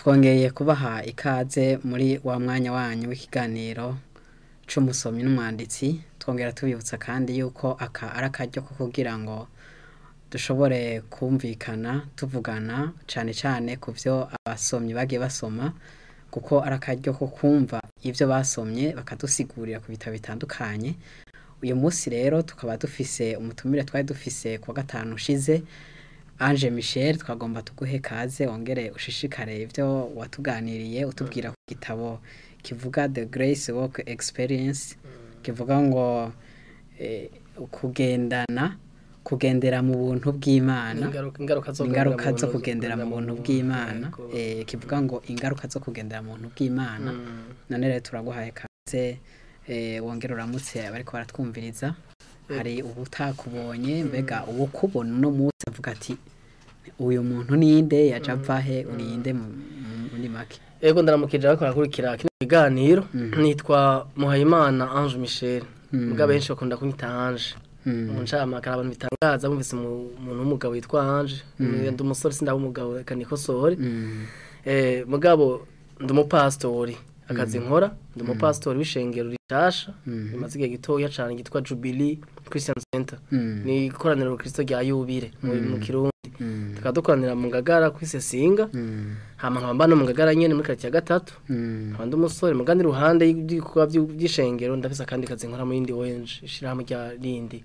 Twongeye kubaha ikaze muri wa mwanya wanyu w'ikiganiro c'umusomyi n'umwanditsi. Twongera tubibutsa kandi yuko aka ari akaryo ko kugira ngo dushobore kumvikana tuvugana cane cane ku vyo abasomyi bagiye basoma, kuko ari akaryo ko kumva ivyo basomye bakadusigurira ku bitabo bitandukanye. Uyu munsi rero tukaba dufise umutumire twari dufise kuwa gatanu ushize, Ange Michel. Twagomba tuguhe kaze wongere ushishikare ivyo watuganiriye utubwira ku gitabo kivuga The Grace Walk Experience, kivuga ngo kugendana kugendera mu buntu bw'Imana, ingaruka zo kugendera mu buntu bw'Imana, kivuga ngo ingaruka zo kugendera mu buntu bw'Imana. None rero turaguhaye kaze, wongere uramutse abariko baratwumviriza. Hari ubutakubonye, mbega uwukubona uno munsi avuga ati uyu muntu ninde, yaje ava he, urinde muri make? Ego, ndaramukije ariko arakurikira kino kiganiro. Nitwa Muhayimana Ange Michel, mugabo benshi bakunda kunyita Ange. Mu ncamake, abantu bitangaza bumvise umuntu w'umugabo witwa Ange. Ndi umusore, sindaba umugabo, reka nikosore. Mugabo ndi umupasitori. Akazi nkora, ndi umupasitori w'ishengero rishasha rimaze igihe gitoya cane, ryitwa Jubilee Christian Center. Ni ikoraniro Kristo rya Yubile mu Kirundi. Tukaba dukoranira mu Ngagara kuri Sesinga. Hama nkaba mba no mu Ngagara nyene muri quartier ya gatatu. Nkaba ndi umusore, mugandi iruhande y'ibikorwa by'ishengero ndafise akandi kazi nkora mu yindi ONG, ishirahamwe rya rindi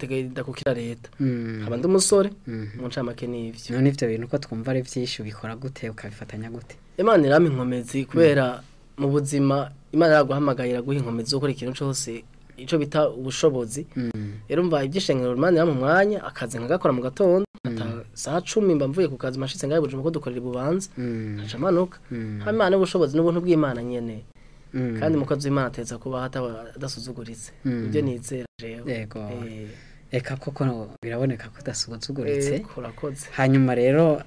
ridakukira leta. Nkaba ndi umusore, mu ncamake n'ivyo. None ivyo bintu ko twumva ari vyinshi, ubikora gute, ukabifatanya gute? Imana irampa inkomezi, kubera mu buzima Imana iraguhamagaye, iraguha inkomezi zo gukora ikintu cose, ico bita ubushobozi. Rero mva iby'ishengero Imana irampa umwanya, akazi nkagakora mu gatondo, saa 10 mba mvuye ku kazi, mashitse ngahe Bujumbura ko dukorera ibubanza, nkaca manuka. Imana n'ubushobozi n'ubuntu bw'Imana nyene. Kandi umukozi w'Imana ateza kuba adasuzuguritse. Ibyo nizera jewe. Yego. Eka koko biraboneka ko udasuzuguritse. Urakoze. Hanyuma rero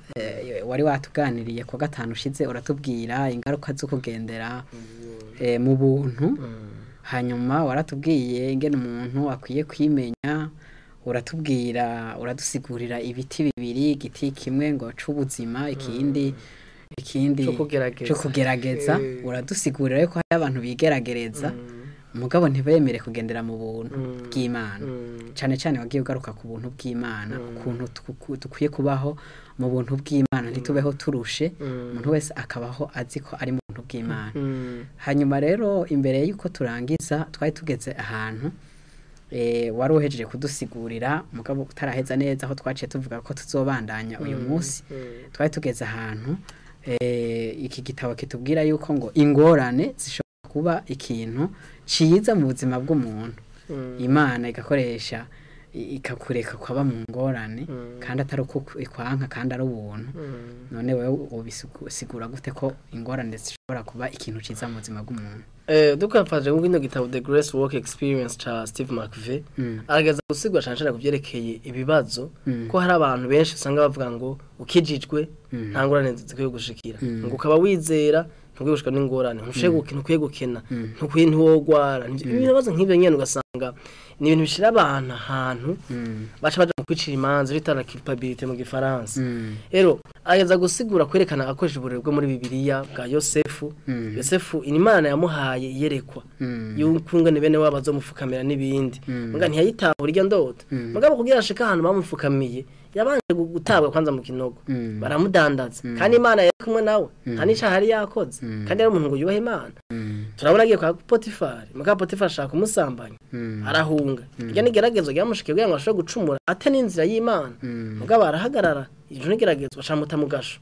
wari watuganiriye kuwa gatanu ushize, uratubwira ingaruka zo kugendera mu buntu. Hanyuma waratubwiye ingene umuntu akwiye kwimenya, uratubwira, uradusigurira ibiti bibiri, igiti kimwe ngo c'ubuzima, ikindi co kugerageza. Co kugerageza. Uradusigurira yuko hari abantu bigeragereza mugabo ntibemere kugendera mu buntu bw'Imana. Cane cane wagiye ugaruka ku buntu bw'Imana, ukuntu dukwiye kubaho mu buntu bw'Imana, ntitubeho turushe, umuntu wese akabaho azi ko ari mu buntu bw'Imana. Hanyuma rero imbere y'uko turangiza, twari tugeze ahantu wari uhejeje kudusigurira mugabo utaraheza neza, aho twaciye tuvuga ko tuzobandanya uyu munsi. Twari tugeze ahantu iki gitabo kitubwira yuko ngo ingorane zishobora kuba ikintu ciza mu buzima bw'umuntu. Imana igakoresha ikakureka kwaba mu ngorane, kandi atari uko ikwanka, kandi ari ubuntu. None wewe ubisigura gute ko ingorane zishobora kuba ikintu ciza mu buzima bw'umuntu? Dukafashe ngo ino gitabo The Grace Walk Experience cha Steve McVey, arageza gusigura cane cane kuvyerekeye ibibazo, ko hari abantu benshi usanga bavuga ngo ukijijwe nta ngorane zikwiye gushikira, ngo ukaba wizera ntukwiye gushika n'ingorane, ntukwiye gukena, ntukwiye, ntiwogwara. Ibibazo nk'ivyo nyene ugasanga ni ibintu bishira abantu ahantu baca baja mu kwicira imanza, bita la culpabilité mu gifaransa. Rero ageza gusigura, kwerekana akoresheje uburere bwo muri Bibiliya bwa Yosefu. Yosefu Imana yamuhaye iyerekwa y'ukungene bene wabo bazomufukamira n'ibindi, muga ntiyayitahura irya ndoto. Mugabo kugira ashike ahantu bamufukamiye, yabanje gutabwa kwanza mu kinogo, baramudandaza, kandi Imana yari kumwe nawe, nta n'icaha yari yakoze, kandi yari umuntu ngo yubahe Imana. Turabona agiye kwa Potifari, muga Potifari ashaka kumusambanya, arahunga. Iryo nigeragezo ryamushikiye kugira ngo ashobore gucumura ate n'inzira y'Imana. Mugabo arahagarara, iryo nigeragezo, acamuta mu gasho,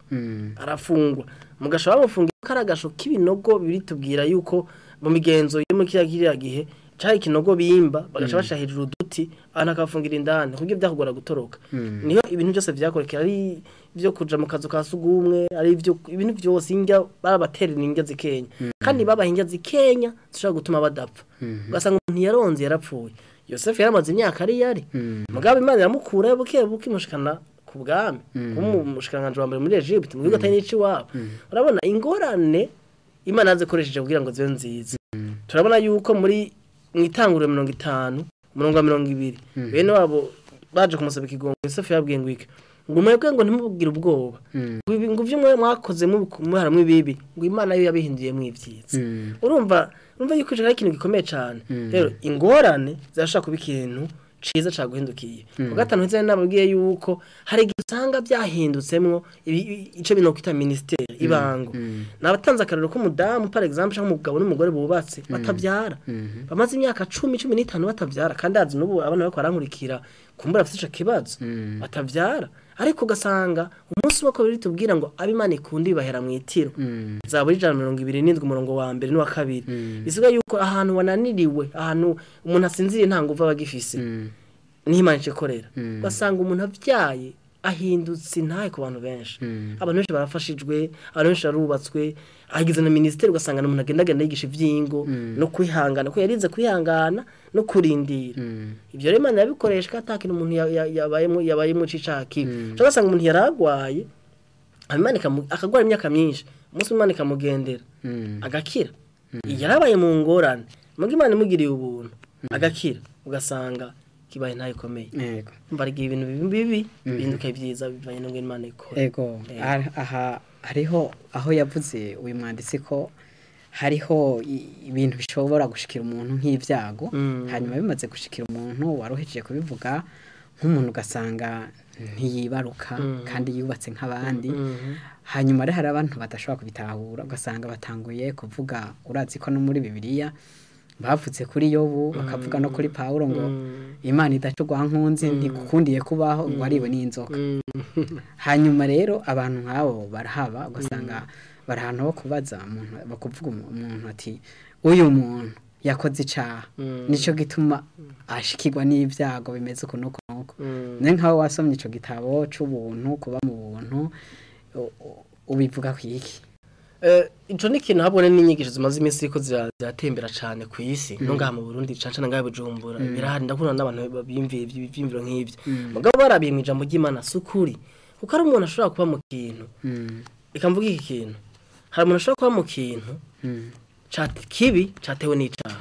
arafungwa mu gasho. Bamufungiye ko ari agasho k'ibinogo biri, tubwira yuko mu migenzo yo muri kiriya gihe cari ikinogo bimba, bagaca bashira hejuru uduti, abantu akabafungira indani kuburyo vyakugora gutoroka. Niho ibintu byose vyakorekera, ari ibyo kuja mu kazu ka sugumwe, ari ibyo ibintu byose, indya barabaterera indya zikenya, kandi babaha indya zikenya zishobora gutuma badapfa. Ugasanga umuntu yaronze yarapfuye. Yosefu yaramaze imyaka ari yari, mugabo Imana iramukura buke buke, imushikana ku bwami, kuba umushikiranganji wa mbere muri Egypte, mu gihugu atari n'iciwabo. Urabona ingorane Imana yazikoresheje kugira ngo zibe nziza. Turabona yuko muri mu Itanguriro 50 umurongo wa 20, bene wabo baje kumusaba ikigongo, Yosefu yabwiye ngo iki? Ngo mwebwe ngo ntimubwire ubwoba, ngo ivyo mwakoze muharamwe ibibi, ngo Imana yo yabihinduye mu ivyiza. Urumva yuko ico ari ikintu gikomeye cane. Rero ingorane zirashobora kuba ikintu ciza caguhindukiye. Ku gatanu heza nababwiye yuko hari igihe usanga byahindutsemwo ico bino kwita ministère ibango. Nabatanze akarero k'umudamu par exemple cyangwa umugabo n'umugore bubatse batavyara, bamaze imyaka 10 15 batavyara, kandi azi n'ubu abana bariko barankurikira kumbura afite ico kibazo batavyara, ariko ugasanga umunsi wako biri tubwira ngo abimana ikundi bahera mu itiro. Zaburi 127 umurongo wa mbere n'uwa kabiri. Bisiga yuko ahantu wananiriwe, ahantu umuntu asinziriye nta nguvu abagifise, n'Imana ikorera. Ugasanga umuntu avyaye ahindutse intahe ku bantu benshi. Abantu benshi barafashijwe, abantu benshi barubatswe, agize na ministeri, ugasanga umuntu agenda yigisha ivyingo no kwihangana, ko yarize kwihangana no kurindira. Ivyo rero Imana yabikoresha atakintu umuntu yabayemo cicaki. Cyangwa ugasanga umuntu yaragwaye, Imana akagwara imyaka myinshi, umunsi Imana ikamugendera agakira. Yarabaye mu ngorane, muga Imana imugiriye ubuntu agakira, ugasanga kibaye ntayo ikomeye. Yego. Mbarigiye ibintu bibi bihinduka ibyiza bivanye n'ingene Imana ikora. Yego. Aha hariho aho yavuze uyu mwanditsi ko hariho ibintu bishobora gushikira umuntu nk'ivyago, hanyuma bimaze gushikira umuntu waruhejeje kubivuga, nk'umuntu ugasanga ntiyibaruka kandi yubatse nk'abandi. Hanyuma rero hari abantu badashobora kubitahura, ugasanga batanguye kuvuga, urazi ko no muri Bibiliya bavuze kuri Yobu, bakavuga no kuri Paulo ngo Imana idacugwa nkunzi ntikukundiye kubaho ngo ariwe n'inzoka. Hanyuma rero abantu nk'abo barahaba, ugasanga bari ahantu ho kubaza umuntu, bakuvuga umuntu ati uyu muntu yakoze icaha, nico gituma ashikirwa n'ivyago bimeze uko nuko nuko. Ne nkaho wasomye ico gitabo c'ubuntu, kuba mu buntu, ubivuga kwiki? Ico ni ikintu habone n'inyigisho zimaze iminsi ko ziratembera cane ku isi, no ngaha mu Burundi canca ngaha Bujumbura birahari, ndakunda n'abantu bimviye ivyimviro nk'ivyo. Mugabo barabiye mu ijambo ry'Imana sukuri, kuko ari umuntu ashobora kuba mu kintu. Reka mvuge iki kintu, hari umuntu ashobora kuba mu kintu kibi catewe n'icaha.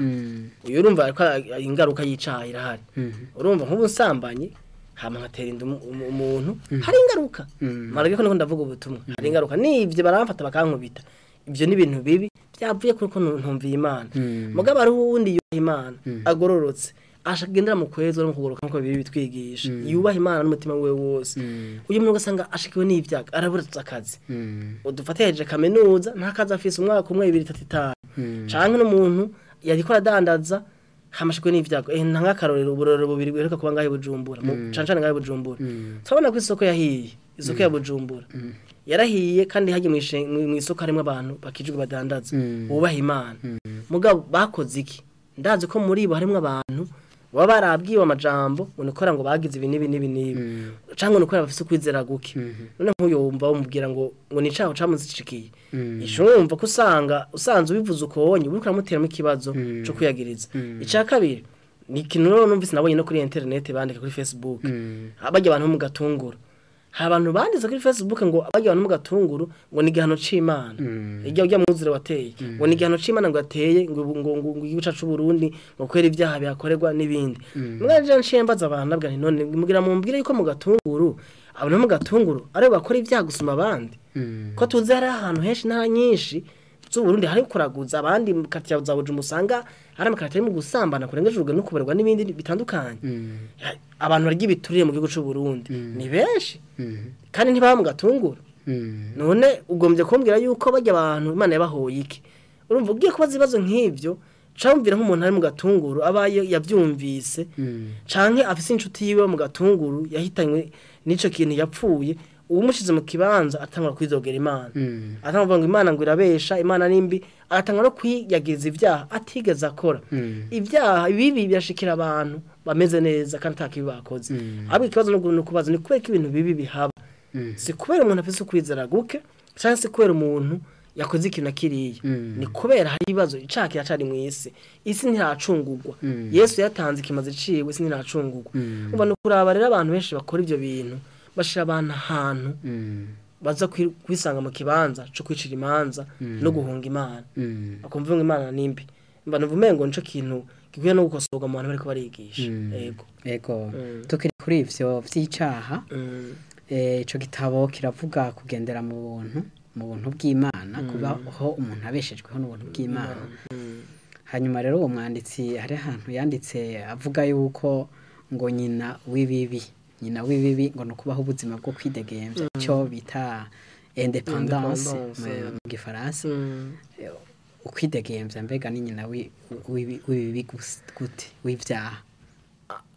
Uyu urumva ko ingaruka y'icaha irahari. Urumva nk'ubusambanyi hama nkatera inda umuntu, hari ingaruka. Marage ko niko ndavuga ubutumwa, hari ingaruka. Nivyo baramfata bakankubita, ivyo ni ibintu bibi byavuye kuko ntumviye Imana. Mugabo ari uwundi yubaha Imana, agororotse, ashagendera mu kwezwa no mu kugoroka nkuko bibiri bitwigisha, yubaha Imana n'umutima we wose. Uyu muntu ugasanga ashikiwe n'ivyago, arabura akazi. Udufate yaje kaminuza nta kazi afise, umwaka umwe 2 3 5. Canke n'umuntu yariko aradandaza hamashikwe n'ivyago. Nta akarorero uburorero bubiri bwereka kuba ngahe Bujumbura, cancane ngahe Bujumbura. Turabona ko isoko yahiye, isoko ya Bujumbura yarahiye, kandi hagiye mu isoko harimo abantu bakijwe badandaza bubaha Imana. Mugabo bakoze iki? Ndazi ko muri bo harimo abantu baba barabwiwe amajambo ngo nikora ngo bagize ibi n'ibi n'ibi n'ibi, canke ngo nikora bafise ukwizera guke. None nk'uyo wumva bamubwira ngo ni icaho camuzicikiye, ico wumva ko usanga usanze ubivuze uko wonye uriko uramuteramo ikibazo co kwiyagiriza. Ica kabiri ni ikintu rero numvise nabonye no kuri internet bandika kuri Facebook, abarya abantu mu Gatunguru. Hari abantu banditse kuri Facebook ngo abarya abantu mu Gatunguru ngo ni igihano c'Imana, ijya mwuzure wateye, ngo ni igihano c'Imana ngo ateye ngo ngo igihugu cacu Burundi ngo kwera ibyaha byakorerwa n'ibindi. Mwaje nciye mbaza abantu nabwa nti none mugira mumbwire yuko mu Gatunguru abantu mu Gatunguru ari bakora ibyaha gusuma abandi, ko tuzi hari ahantu henshi nta nyinshi z'u Burundi hari kuraguza abandi mu quartier za Bujumbura, usanga hari amakartier mu gusambana kurengeje urugero no kuberwa n'ibindi bitandukanye. Abantu barya ibiturire mu gihugu c'u Burundi ni benshi, kandi ntibaba mu Gatunguru. None ugombye kumbwira yuko barya abantu Imana yabahoye iki? Urumva ugiye kubaza ibibazo nk'ivyo, camvira nk'umuntu ari mu Gatunguru abaye yavyumvise, canke afise inshuti yiwe mu Gatunguru yahitanywe n'ico kintu yapfuye, umushize mu kibanza atangura kwizogera Imana, atangura kuvuga ngo Imana ngo irabesha, Imana nimbi, agatangura no kwiyagiriza ivyaha atigeze akora. Ivyaha bibi birashikira abantu bameze neza kandi nta kibi bakoze. Ahubwo ikibazo no kubaza ni kubera ko ibintu bibi bihaba, si kubera umuntu afise ukwizera guke, canke si kubera umuntu yakoze ikintu akiriye, ni kubera hari ibibazo. Icaha kiracari mw'isi, isi ntiracungurwa. Yesu yatanze ikimazi ciwe, isi ntiracungurwa. Umva no kuraba rero abantu benshi bakora ivyo bintu bashira abantu ahantu baza kwisanga mu kibanza cyo kwicira imanza no guhunga Imana, akumva ngo Imana nimbi. Mba numva umengo nico kintu gikwiye no gukosorwa mu bantu bariko barigisha. Yego. Ego. Tukiri kuri ivyo vy'icaha, Ico gitabo kiravuga kugendera mu buntu bw'Imana, kubaho umuntu abeshejweho n'ubuntu bw'Imana. Hanyuma rero uwo mwanditsi hari ahantu yanditse avuga yuko ngo nyina w'ibibi ngo no kubaho ubuzima bwo kwidegemvya, ico bita independance mu gifaransa. Ukwidegemvya mbega ni nyina w'ibibi gute, w'ivyaha?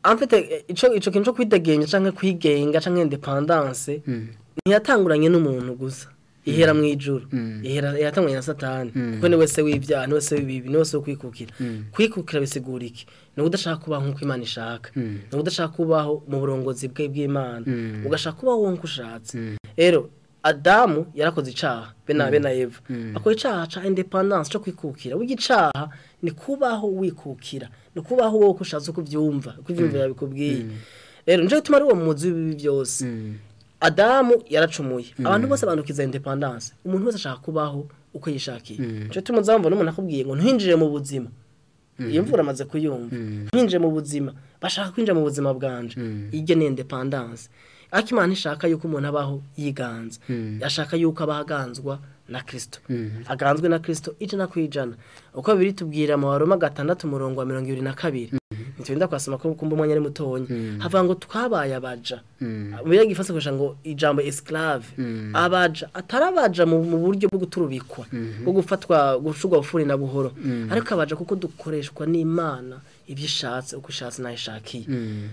En fait ico kintu cyo kwidegemvya canke kwigenga canke independance ntiyatanguranye n'umuntu gusa, ihera mu ijuru, ihera yatanguranye na Satani, kuko ni wese w'ivyaha, ni wese w'ibibi, ni wese kwikukira. Kwikukira bisigura iki? Ni udashaka kubaho nkuko Imana ishaka, ni udashaka kubaho mu burongozi bwe bw'Imana, ugashaka kubaho nkuko ushatse. Rero Adamu yarakoze icaha be na Eva, akora icaha ca independance cyo kwikukira. Burya icaha ni kubaho wikukira, ni kubaho wowe ushatse kuvyumva, kuvyumva yabikubwiye. Rero nje gutuma ari uwo muzi w'ibibi byose. Adamu yaracumuye, abantu bose bandukiza independance, umuntu wese ashaka kubaho uko yishakiye. Nje tumuzamva n'umuntu akubwiye ngo ntinjire mu buzima, iyo mvura amaze kuyumva, ntinjire mu buzima, bashaka kwinjira mu buzima bwanje, iryo ni independance. Ariko Imana ishaka yuko umuntu abaho yiganza, ashaka yuko abaganzwa na Kristo, aganzwe na Kristo 100%. Uko biri tubwira mu Baroma 6:22, ntitwenda kwasoma ko kumba umwanya ari mutonye, havuga ngo twabaye abaja. Mu gifasa koresha ngo ijambo esclave, abaja atarabaja mu buryo bwo guturubikwa, bwo gufatwa gushugwa bufuri na buhoro, ariko abaja kuko dukoreshwa n'Imana ibyo ishatse, uko ishatse nayo ishakiye.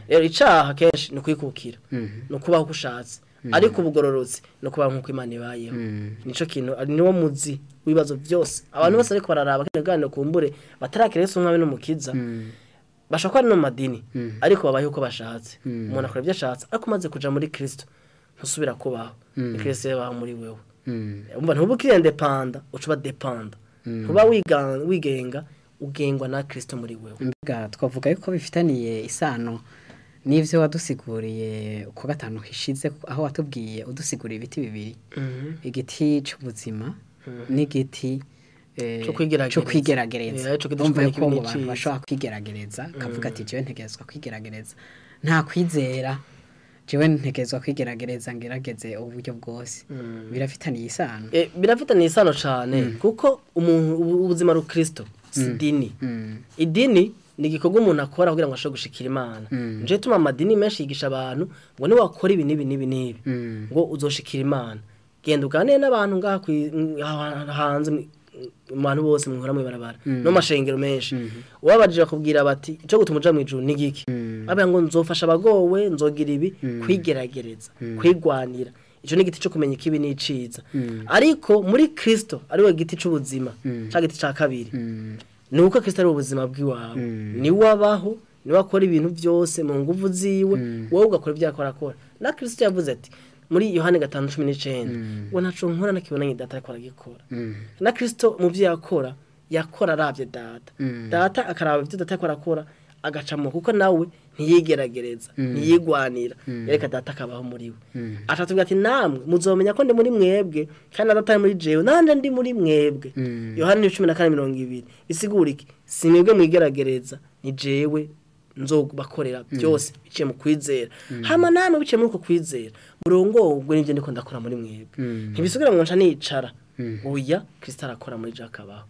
Rero icaha kenshi ni kwikukira, no kubaho uko ushatse, ariko ubugororotsi no kubaho nkuko Imana ibayeho. Nico kintu niwo muzi w'ibibazo byose abantu bose ariko bararaba kino ganiro kumbure batarakira Yesu umwami n'umukiza, bashaka no madini, ariko babaye uko bashatse. Umuntu akora ibyo ashatse, ariko umaze kuja muri Kristo ntusubira kubaho, ni Kristo yabaho muri wewe. Umva ntubukire independa, ucuba dependa, ntuba wigenga, ugengwa na Kristo muri wewe. Mbega twavuga yuko bifitaniye isano n'ivyo wadusiguriye uko gatanu hishize, aho watubwiye udusiguriye ibiti bibiri, igiti c'ubuzima n'igiti cyo kwigeragereza. Umva yuko abantu bashobora kwigerageza, kavuga ati jewe ntegerezwa kwigerageza, nta kwizera, jewe ntegerezwa kwigerageza ngerageze uburyo bwose. Birafitaniye isano. Birafitaniye isano cane, kuko umuntu ubuzima ru Kristo si idini. Idini ni igikorwa umuntu akora kugira ngo ashobore gushikira Imana. Nje tuma amadini menshi yigisha abantu ngo ni wakora ibi n'ibi n'ibi n'ibi ngo uzoshikira Imana. Genda uganire n'abantu ngaha hanze, mu bantu bose muhora mwibarabara no mashengero menshi, ubabajije bakubwira bati ico gutuma uja mu ijuru ni giki? Abaye ngo nzofasha abagowe, nzogira ibi, kwigerageza, kwigwanira. Ico ni giti cyo kumenya ikibi n'iciza. Ariko muri Kristo ariwe giti c'ubuzima, ca giti ca kabiri, nuko Kristo ari ubuzima bw'iwawe, ni wabaho, ni wakora ibintu byose mu nguvu ziwe, wowe ugakora ibyo akora akora. Na Kristo yavuze ati muri Yohana 5:19 ngo ntaco nkora nakibonanye data ariko aragikora. Na Kristo mu byo yakora, yakora aravye data, data akaraba ibyo data akora akora agacamo, kuko nawe ntiyigeragereza, ntiyigwanira, yereka data akabaho muri we. Atatubwira ati namwe muzomenya ko ndi muri mwebwe kandi data ari muri jewe, nanje ndi muri mwebwe. Yohana 14:20 bisigura iki? Si mwebwe mwigeragereza, ni jewe nzobakorera byose biciye mu kwizera. Hama namwe biciye muri uko kwizera murongogwe n'ivyo ndiko ndakora muri mwebwe. Ntibisugira ngo nca nicara, oya, Kristo arakora muri je akabaho.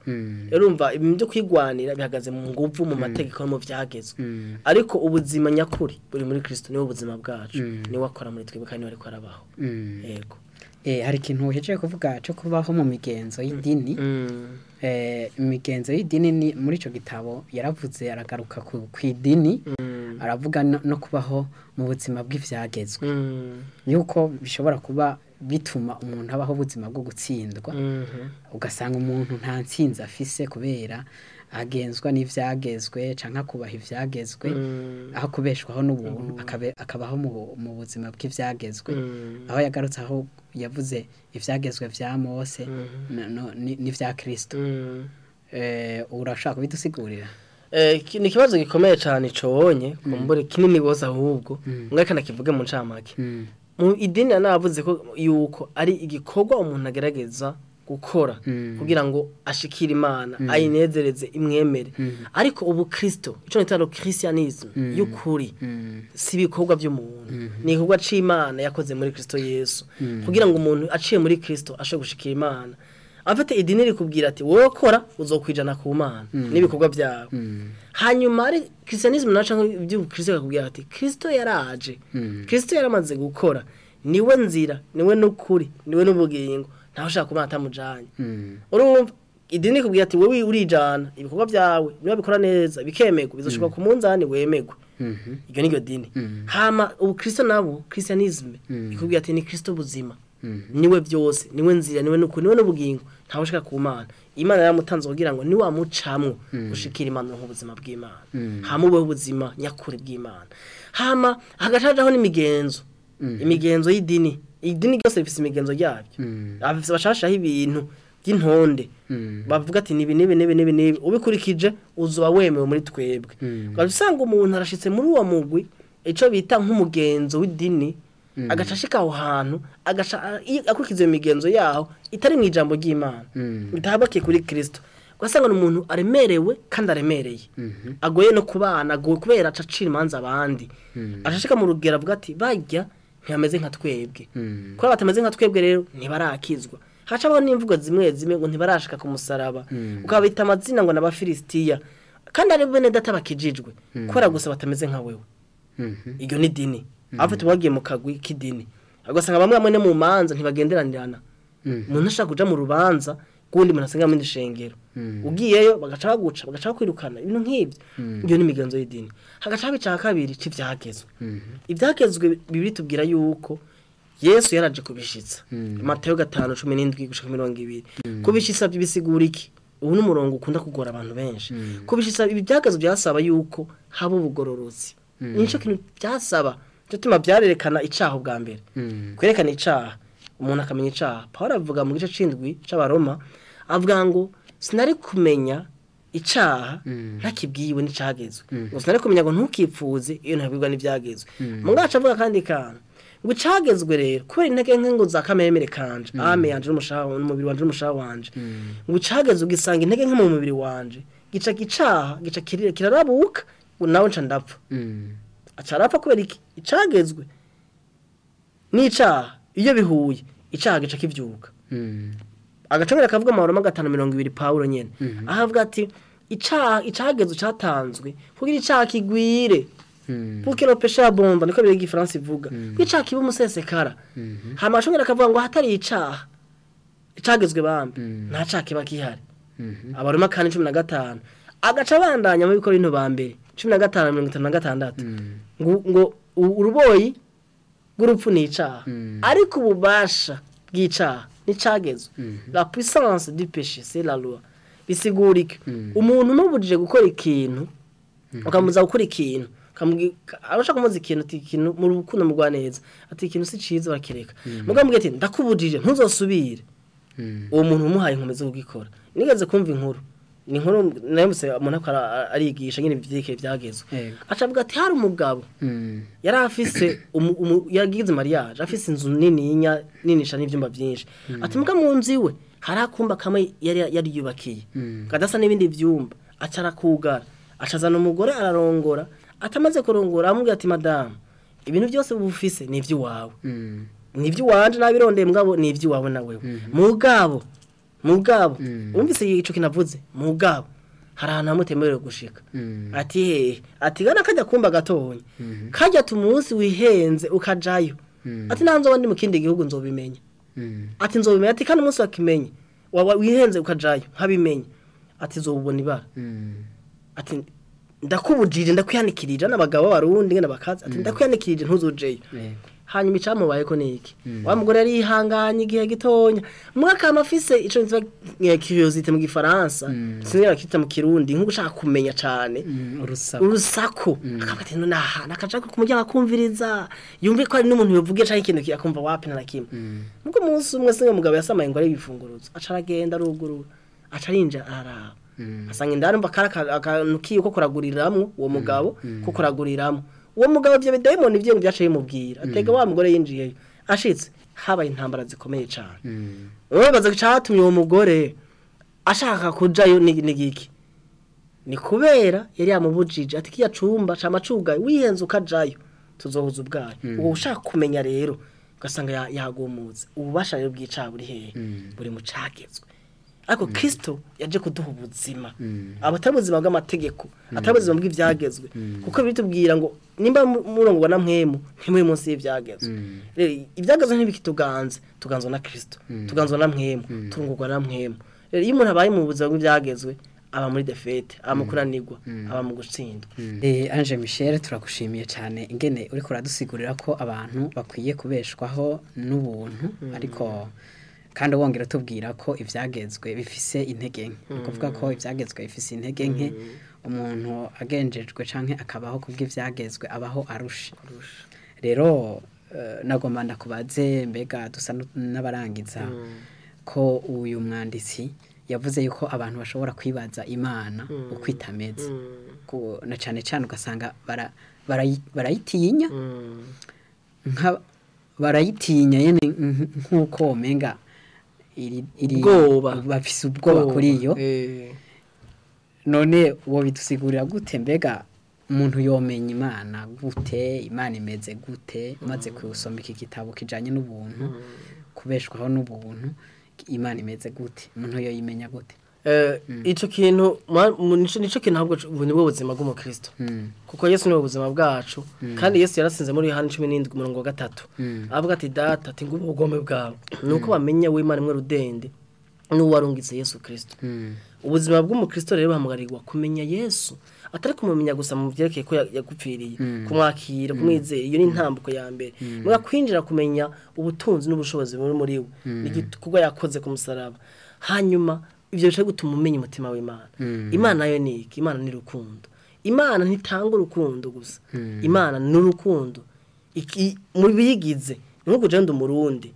Rero umva ibintu byo kwigwanira bihagaze mu nguvu, mu mategeko no mu vyagezwe, ariko ubuzima nyakuri buri muri Kristo, niwe ubuzima bwacu, niwe akora muri twebwe kandi niwe ariko arabaho. Yego. Hari ikintu uhejeje kuvuga cyo kubaho mu migenzo y'idini. Imigenzo y'idini ni muri ico gitabo yaravuze, aragaruka ku idini, aravuga no kubaho mu buzima bw'ivyagezwe, yuko bishobora kuba bituma umuntu abaho ubuzima bwo gutsindwa, ugasanga umuntu nta ntsinzi afise kubera agenzwa n'ivyagezwe canke kubaha ivyagezwe, aho kubeshwaho n'ubuntu akabaho mu buzima bw'ivyagezwe. Aho yagarutse aho yavuze ivyagezwe vya Mose n'ivya Kristo. Urashaka kubidusigurira? Ni ikibazo gikomeye cyane cobonye kumbure kinini gose, ahubwo ngakana kivuge mu ncamake. Mu idini navuze ko yuko ari igikorwa umuntu agerageza gukora kugira ngo ashikire Imana ayinezereze imwemere. Ariko ubu Kristo ico nita le christianisme y'ukuri si ibikorwa by'umuntu, ni igikorwa c'Imana yakoze muri Kristo Yesu kugira ngo umuntu aciye muri Kristo ashobore gushikira Imana. Afite idini rikubwira ati wowe kora uzokwijana ku Mana n'ibikorwa byawe. Hanyuma ari christianisme naco iby'ubukristo bakubwira ati Kristo yaraje, Kristo yaramaze gukora, niwe nzira, niwe n'ukuri, niwe n'ubugingo, ntawe ushaka kumana atamujanye. Urumva idini rikubwira ati wowe urijana ibikorwa byawe niba bikora neza bikemerwa bizoshoboka ku munzani wemerwe. Iryo ni ryo dini. Hama ubukristo nabo christianisme ikubwira ati ni Kristo buzima, niwe byose, niwe nzira, niwe n'ukuri, niwe n'ubugingo, ntawe ushaka ku Mana. Imana yaramutanze kugira ngo niwe amucamwo ushikira Imana nk'ubuzima bw'Imana, hama ubeho ubuzima nyakuri bw'Imana. Hama hagacajaho n'imigenzo, imigenzo y'idini. Idini ryose rifise imigenzo yabyo, abafise bashashaho ibintu by'intonde bavuga ati nibi nibi nibi nibi nibi, ubikurikije uzoba wemewe muri twebwe. Ugasanga umuntu arashitse muri uwo mugwi ico bita nk'umugenzo w'idini, agaca ashika aho hantu agaca akurikiza iyo migenzo yaho itari mu ijambo ry'Imana, itahabakiye kuri Kristo. Ugasanga umuntu aremerewe kandi aremereye, agoye no kubana, agoye kubera aca acira imanza abandi. Ashashika mu rugero avuga ati barya ntibameze nka twebwe, kubera batameze nka twebwe rero ntibarakizwa. Hacabaho n'imvugo zimwe zimwe ngo ntibarashika ku musaraba, ukabita amazina ngo n'Abafilisitiya kandi ari bene data bakijijwe, kubera gusa batameze nka wewe. Iryo ni dini. Abafite bagiye mu kagwi k'idini, ugasanga bamwe bamwe no mu manza ntibagenderanirana. Umuntu ashaka kuja mu rubanza kundi umuntu asenga mu shengero, ugiyeyo bagaca baguca bagaca bakwirukana, ibintu nk'ibyo. Iyo ni imigenzo y'idini. Hagaca haba ica kabiri c'ivyagezwe. Ivyagezwe Bibiliya itubwira yuko Yesu yaraje kubishitsa. Matayo 5:17 gushika 20. Kubishitsa bisigura iki? Ubu n'umurongo ukunda kugora abantu benshi. Kubishitsa ibi byagezwe byasaba yuko haba ubugororotsi. Nico kintu byasaba. Cyo byarerekana icaha bwa mbere. Kwerekana icaha, umuntu akamenya icaha. Paul avuga mu gice c'indwi c'Abaroma avuga ngo sinari kumenya icaha ntakibwiwe n'icagezwe. Ngo sinari kumenya ngo ntukipfuze iyo ntabwirwa n'ivyagezwe. Mungaca avuga kandi kantu ngo icagezwe rero kubera intege nke ngo za kamemere kanje, ame yanje n'umushaha n'umubiri wanje n'umushaha wanje. Ngo icagezwe ugisanga intege nke mu mubiri wanje, gica gicaha, gica kirarabuka, ngo nawe nca ndapfa. Acarapfa kubera iki? Icagezwe n'icaha iyo bihuye, icaha gica kivyuka. Agacongera akavuga mu Baroma 5:20 Paulo nyene ahavuga ati icaha icagezwe catanzwe kugira icaha kigwire, pour que le péché abonde, niko biri igifaransa ivuga, ko icaha kiba umusesekara. Hama acongera akavuga ngo hatari icaha icagezwe bambe nta caha kiba gihari. Abaroma 4:15 agaca bandanya mu bikora into ba mbere 15:56 ngo uruboyi rw'urupfu ni icaha, ariko ububasha bw'icaha n'icagezwe. La puissance du péché c'est la loi. Bisigura iki? Umuntu umubujije gukora ikintu, ukamuza gukora ikintu, abashaka kumuza ikintu ati ikintu mu rukundo mugwa neza, ati ikintu si ciza bakireka. Mugambwe ati ndakubujije ntuzosubire. Uwo muntu umuhaye inkomezi kugikora. Nigeze kumva inkuru, ni inkuru nayo umuntu akora arigisha nyine ivyike byagezwe. Acavuga ati hari umugabo yari afise yagize mariage, afise inzu nini ninisha n'ivyumba byinshi. Ati muga mu nzu iwe hari akumba kamwe yari yubakiye kadasa n'ibindi vyumba, aca arakugara, acazana umugore ararongora. Atamaze kurongora amubwira ati madame, ibintu byose ubufise ni ivy'iwawe, ni ivy'iwanje nabirondeye mugabo ni ivy'iwawe na wewe. Mugabo umvise ico kinavuze, mugabo hari ahantu hamutemerewe gushika. Ati hehe? Ati gana kajya kumba gatonya, kajya tumunsi wihenze ukajayo. Ati nanzo ndi mu kindi gihugu nzobimenya. Ati nzobimenya, ati kandi umunsi wakimenye wihenze ukajayo nkabimenya, ati nzobubona ibara. Ati ndakubujije ndakwihanikirije n'abagabo barundi n'abakazi, ati ndakwihanikirije ntuzojeyo. Hanyuma icamubaye ko niki? Wa mugore yari yihanganye igihe gitonya, mwaka amafise ico nitwa curiosité mu gifaransa, sinzi kita mu Kirundi, nko gushaka kumenya cane urusaku. Akavuga ati naha nakaja ku muryango akumviriza, yumve ko ari n'umuntu yovuge canke ikintu akumva wapi na kimwe. Muko umunsi umwe singa mugabo yasamaye ngo ari ibifunguruzo, aca aragenda arugurura, aca arinja araraba. Asanga indani mba akantu kiyo ko kuraguriramwo uwo mugabo, ko kuraguriramwo uwo mugabo byo bidayimoni byo byaciye mubwira atega wa mugore yinjiyeyo ashitse Habaye intambara zikomeye cyane. Urabaza cyatumye uwo mugore ashaka kujayo ni giki? Ni kubera yari yamubujije ati kiya cumba camacugaye wihenze ukajayo tuzohuza ubwayo. Uwo ushaka kumenya rero ugasanga yagomutse. Ububasha rero bw'icaha buri hehe? Buri mu cagezwe. Ariko Kristo yaje kuduha ubuzima, abatari ubuzima bw'amategeko, atari ubuzima bw'ivyagezwe, kuko bitubwira ngo nimba murongwa na mwemu ntimuri munsi y'ivyagezwe. Rero ivyagezwe ntibikituganze, tuganzwa na Kristo, tuganzwa na mwemu, turongorwa na mwemu. Rero iyo umuntu abaye mu buzima bw'ivyagezwe aba muri defete, aba mu kunanirwa, aba mu gutsindwa. Ange Michel, turagushimiye cyane ingene uriko uradusigurira ko abantu bakwiye kubeshwaho n'ubuntu, ariko kandi wongera tubwira ko ivyagezwe bifise intege nke. Kuvuga ko ivyagezwe bifise intege nke, umuntu agenjejwe canke akabaho kubw'ivyagezwe abaho arusha. Rero nagomba ndakubaze, mbega dusa n'abarangiza, ko uyu mwanditsi yavuze yuko abantu bashobora kwibaza Imana uko itameze, na cane cane ugasanga barayitinya, nka barayitinya yene nkuko omenga iri bafise ubwoba kuri yo. None uwo bidusigurira gute? Mbega umuntu yomenya Imana gute? Imana imeze gute? Umaze kusoma iki gitabo kijanye n'ubuntu, kubeshwaho n'ubuntu, Imana imeze gute? Umuntu yoyimenya gute? Ico kintu nico kintu ahubwo nibwo buzima bw'umukristo, kuko Yesu niwe buzima bwacu. Kandi Yesu yarasinze muri Yohana 17:3 avuga ati data ati ngo ubugome bwawe nuko bamenya w'Imana imwe rudende n'uwarungitse Yesu Kristo. Ubuzima bw'umukristo rero bahamagarirwa kumenya Yesu, atari kumumenya gusa mu byerekeye ko yagupfiriye, kumwakira, kumwizera, iyo ni intambuko ya mbere. Muga kwinjira kumenya ubutunzi n'ubushobozi buri muri we, igikorwa yakoze ku musaraba. Hanyuma ivyo bice gutuma umenya umutima w'Imana. Imana yo ni iki? Imana ni rukundo. Imana ntitanga urukundo gusa. Imana ni urukundo. Mu biyigize nkuko je ndi umurundi,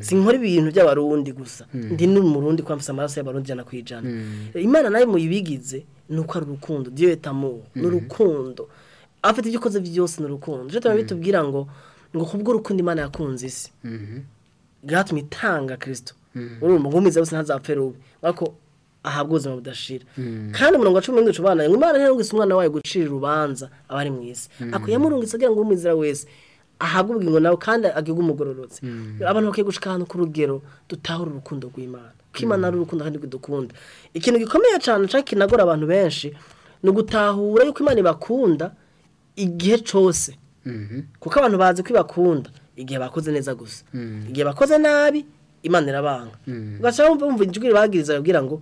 sinkora ibintu by'abarundi gusa, ndi n'umurundi kwa mfise amaraso y'abarundi 100%. Imana nayo mu biyigize nuko ari urukundo. Dieu est amour, n'urukundo. Afite ibyo koze byose n'urukundo. Je bitubwira ngo kubwo urukundo Imana yakunze isi, gatumye itanga Kristo. Urumva ngumiza wese ntazapfera ubi, ariko ahabwa ubuzima budashira. Kandi umurongo wa 17 ubana ngo Imana ntiyarungitse umwana wayo gucira urubanza abari mu isi, ako yamurungitse kugira ngo umwizera wese ahabwe ubugingo nawe kandi agirwe umugororotse. Abantu bakwiye gushika ahantu ku rugero dutahura urukundo rw'Imana, ko Imana ari urukundo kandi idukunda. Ikintu gikomeye cyane canke kinagora abantu benshi ni ugutahura yuko Imana ibakunda igihe cose, kuko abantu bazi ko ibakunda igihe bakoze neza gusa, igihe bakoze nabi Imana irabanga. Ugaca wumva ijwi ribagiriza babwira ngo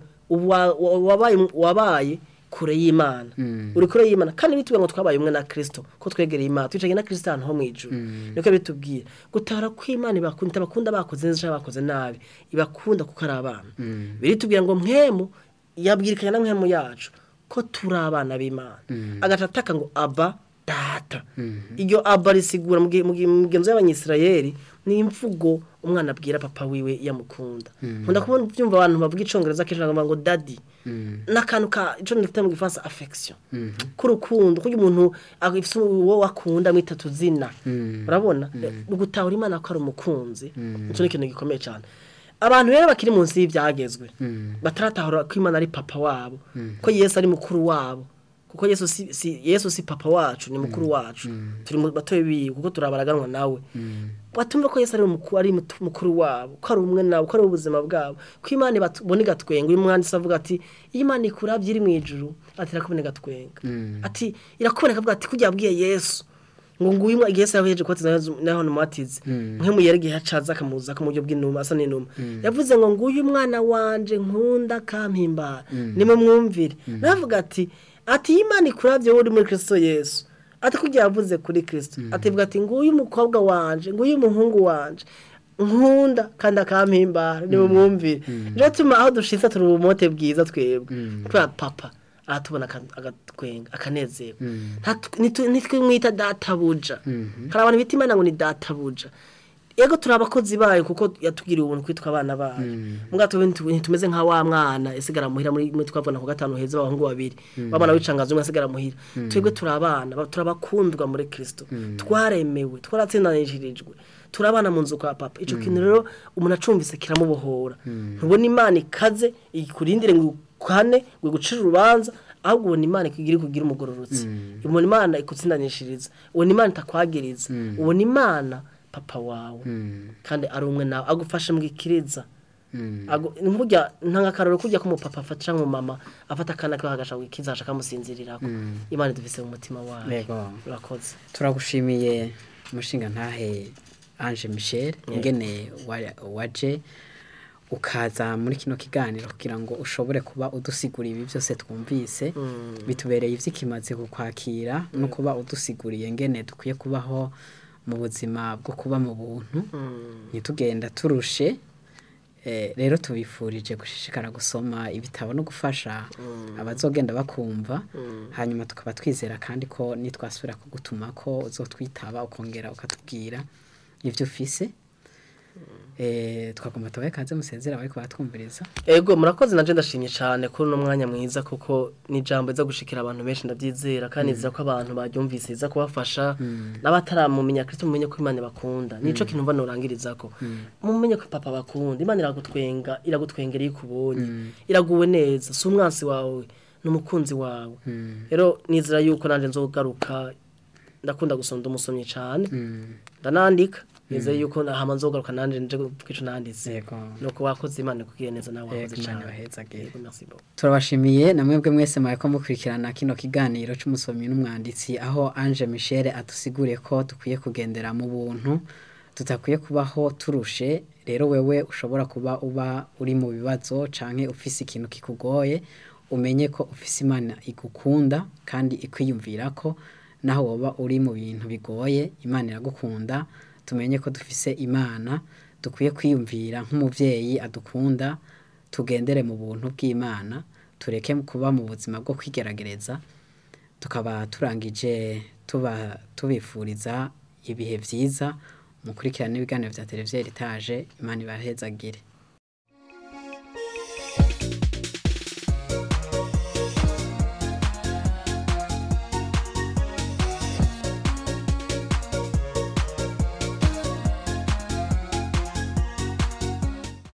wabaye kure y'Imana, uri kure y'Imana. Kandi bitubwira ngo twabaye umwe na Kristo, ko twegereye Imana, twicaye na Kristo ahantu ho mu ijuru. Niko bitubwira gutahura ko Imana ibakunda, bakunda bakoze neza cyangwa bakoze nabi, ibakunda kuko ari abana. Biritubwira ngo mwemu yabwirikanya na mwemu yacu ko turi abana b'Imana. Agaca ataka ngo aba data. Iryo aba risigura mu migenzo y'Abanyisirayeli ni imvugo umwana abwira papa wiwe yamukunda. Nkunda kubona byumva abantu bavuga icongereza kenshi bakavuga ngo daddy, n'akantu ka ico nita mu gifaransa affection, kurukundo, kuko umuntu afise uwo wakunda mwita tuzina. Urabona gutahura Imana ko ari umukunzi, ico ni ikintu gikomeye cyane. Abantu rero bakiri munsi y'ivyagezwe bataratahura ko Imana ari papa wabo, ko Yesu ari mukuru wabo, kuko Yesu si papa wacu, ni mukuru wacu, turi batoye biwe kuko turabaraganwa nawe. Batumva ko Yesu ari mukuru wabo, ko ari umwe nabo, ko ari ubuzima bwabo, ko Imana ibabona igatwenga. Uyu mwanditsi avuga ati iyo Imana ikuravye iri mu ijuru, ati irakubona igatwenga, ati irakubona ikavuga ati kurya yabwiye Yesu ngo nguyu igihe Yesu yahejeje kubatiza naho numatize mwe muyerege hacaza akamuza ko mu buryo bw'inuma asa n'inuma, yavuze ngo nguyu mwana wanje nkunda kampimbara nimwe mwumvire. Navuga ati Imana ikuravye wowe uri muri Kristo Yesu, ati kurya yavuze kuri Kristo, ativuga ati nguyu umukobwa wanje, nguyu umuhungu wanje nkunda kandi akampimbara nimwe mwumvire. Rero tuma aho dushitse turi ubumote bwiza twebwe, kubera papa aratubona agatwenga akanezerwa. Nitwe mwita databuja. Hari abantu bita Imana ngo ni databuja. Ego turi abakozi bayo kuko yatugiriye ubuntu kwitwa abana bayo. Muga ntitumeze nka wa mwana yasigara muhira muri twavuna ku gatanu heza abahungu babiri, babana wicangaza umwe asigara muhira. Twebwe turi abana, turabakundwa muri Kristo, twaremewe, twaratsindanishirijwe, Turabana mu nzu kwa papa. Ico kintu rero umuntu acumvise kiramubohora. Ntubona Imana ikaze ikurindire ngo iguhane, ngo igucire urubanza, ahubwo ubona Imana ikugira ikugira umugororotsi. Ubona Imana ikutsindanishiriza, ubona Imana itakwagiriza, ubona Imana papa wawe kandi ari umwe nawe, agufashe mu gikiriza. Nkurya ntanga akarorero kurya ko umupapa afata canke umumama afata akana kiwe akagasha gukiza akamusinzirirako. Imana idufise mu mutima wayo. Yego. Urakoze. Turagushimiye mushinga ntahe Ange Michel, ingene waje ukaza muri kino kiganiro kugira ngo ushobore kuba udusiguriye ibi byose twumvise. Bitubereye ivy'ikimazi kukwakira no kuba udusiguriye ingene dukwiye kubaho mu buzima bwo kuba mu buntu, ntitugenda turushe. Rero tubifurije gushishikara gusoma ibitabo no gufasha abazogenda bakumva. Hanyuma tukaba twizera kandi ko nitwasubira kugutuma ko uzotwitaba ukongera ukatubwira ivyo ufise. Twagomba tubahe kaze musezera bariko baratwumviriza. Ego, murakoze. Nanje ndashimye cyane kuri uno mwanya mwiza, kuko ni ijambo riza gushikira abantu benshi, ndabyizera, kandi nizera ko abantu baryumvise riza kubafasha. N'abataramumenya Kristo, mumenye ko Imana bakunda. Nico kintu mva norangirizako, mumenye ko papa bakunda. Imana iragutwenga, iragutwengera iyo ikubonye, iraguwe neza. Si umwansi wawe, ni umukunzi wawe. Rero nizera yuko nanje nzogaruka. Ndakunda gusoma, umusomyi cyane, ndanandika. Nizeye yuko hama nzogaruka nanje nje kuvuga ico nanditse. Nuko wakoze, Imana ikugirire neza nawe. Yego, wakoze Imana cyane. ibahezagire. Yego, merci beaucoup. Turabashimiye na mwebwe mwese mwariko mukurikirana kino kiganiro c'umusomyi n'umwanditsi, aho Ange Michel adusiguriye ko dukwiye kugendera mu buntu, tudakwiye kubaho turushe. Rero wewe ushobora kuba uba uri mu bibazo canke ufise ikintu kikugoye, umenye ko ufise Imana igukunda kandi ikwiyumvirako. Naho woba uri mu bintu bigoye, Imana iragukunda. Tumenye ko dufise Imana dukwiye kwiyumvira nk'umuvyeyi adukunda. Tugendere mu buntu bw'Imana, tureke kuba mu buzima bwo kwigerageza. Tukaba turangije tuba tubifuriza ibihe vyiza, mukurikirana ibiganiro vya televiziyo Heritage. Imana ibahezagire.